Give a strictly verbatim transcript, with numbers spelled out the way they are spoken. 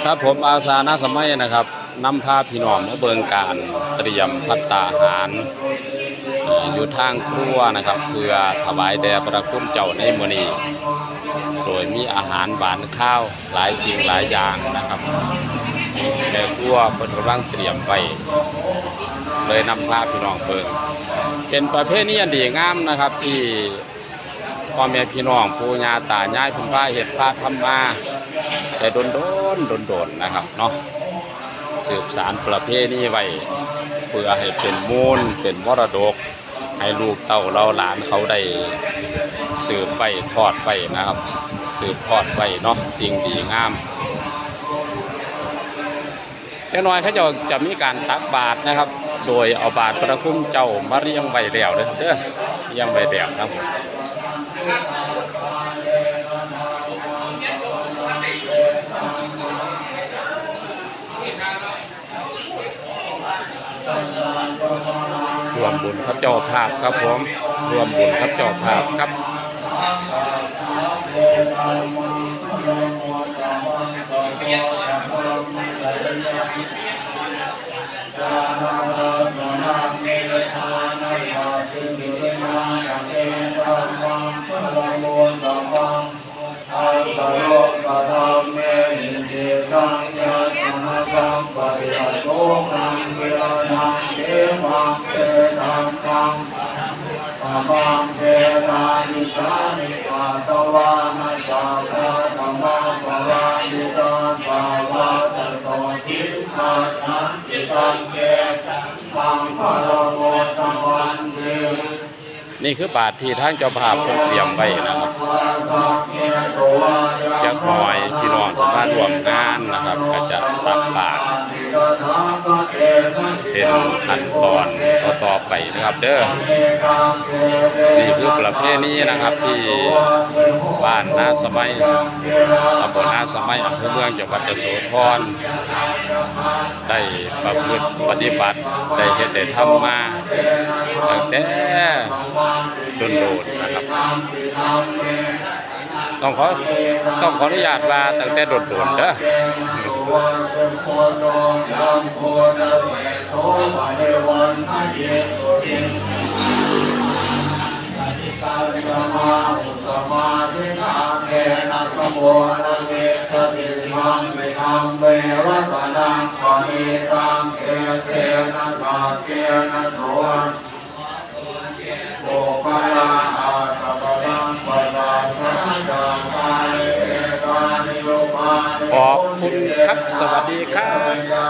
ครับผม อาสา นาสมัยนะครับ นำพาพี่น้องมาเบิ่งการเตรียมภัตตาหาร เอ่อ อยู่ทางครัวนะครับ เพื่อถวายแด่พระคุณเจ้าในมื้อนี้ โดยมีอาหารหวานคาวหลายสิ่งหลายอย่างนะครับ แม่ครัวเพิ่นกำลังเตรียมไว้ เลยนำพาพี่น้องเบิ่ง เป็นประเพณีอันดีงามนะครับ ที่ พ่อแม่พี่น้องปู่ย่าตายายเพิ่นพาเฮ็ดพาทำมา แต่โดนโดนโดนโดนนะครับเนาะ สืบสานประเพณีไว้ เพื่อให้เป็นมูลเป็นมรดก ให้ลูกเต้าเหล่าหลานเขาได้สืบไว้ทอดไว้นะครับ สืบทอดไว้เนาะ สิ่งดีงาม จักหน่อยเขาเจ้าจะมีการตักบาตรนะครับ โดยเอาบาตรพระคุณเจ้ามาเรียงไว้แล้วเด้อครับเด้อ เรียงไว้แล้วครับ ร่วมบุญครับเจ้าภาพครับผม ร่วมบุญครับเจ้าภาพครับ นี่คือบาตรที่ทางเจ้าภาพเพิ่นเตรียมไว้นะครับ จักหน่อยพี่น้องเพิ่นมาร่วมงานนะครับ ก็จะตักบาตร เป็นขั้นตอนต่อๆไปนะครับเด้อ นี่คือประเพณีนะครับ ที่บ้านนาสมัย ตำบลนาสมัย อำเภอเมือง จังหวัดยโสธร ได้ประพฤติปฏิบัติ ได้เฮ็ดได้ทำมาตั้งแต่โดนๆนะครับ ต้องขอ ต้องขออนุญาตว่าตั้งแต่โดนๆเด้อ ขอบคุณครับ สวัสดีครับ